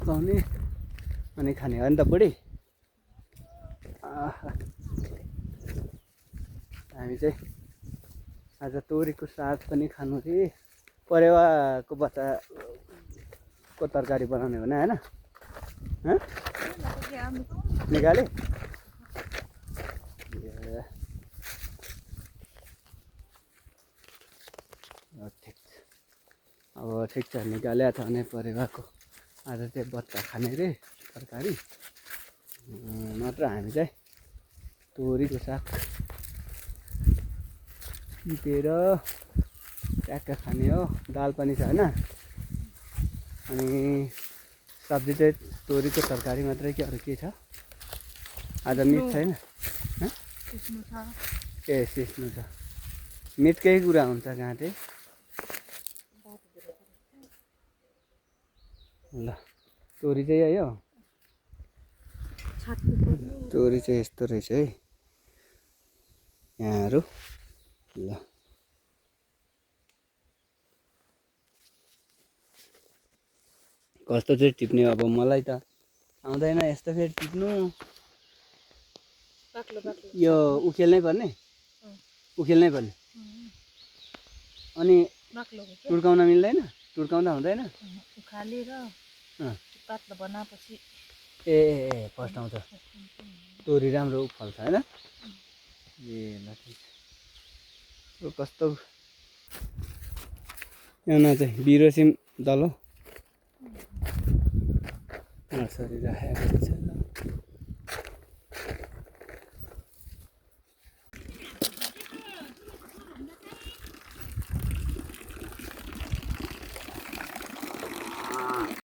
सुकाउने अनि खाने हो नि त बुढी। हामी चाहिँ आज तोरीको साग पनि खानु रे, परेवाको बच्चाको तरकारी बनाउने हो होइन? निकाले ठिक छ। अब ठिक छ, निकाले छ भने परेवाको आज चाहिँ बच्चा खाने रे तरकारी। नत्र हामी चाहिँ तोरीको साग टिपेर ट्याक्क खाने हो। दाल पनि छ होइन, अनि सब्जी चाहिँ तोरीको तरकारी मात्रै कि अरू के छ? आज मिट छैन? ए सिस्नु छ, मिटकै कुरा हुन्छ गाँठे। ल तोरी चाहिँ आयो, तोरी चाहिँ यस्तो रहेछ है यहाँहरू। ल कस्तो चाहिँ टिप्ने अब मलाई त आउँदैन यस्तो फेरि टिप्नु। यो उखेल्नै पर्ने, उखेल्नै पर्ने। अनि टुर्काउन मिल्दैन? टुर्काउँदा हुँदैन? उखालेर पातलो बनाएपछि ए फर्स्ट आउँछ तोरी राम्रो फल्छ होइन? ए ल ठिक छ। कस्तो यहाँ चाहिँ बिरोसिम दल हो, नर्सरी राखेको छ।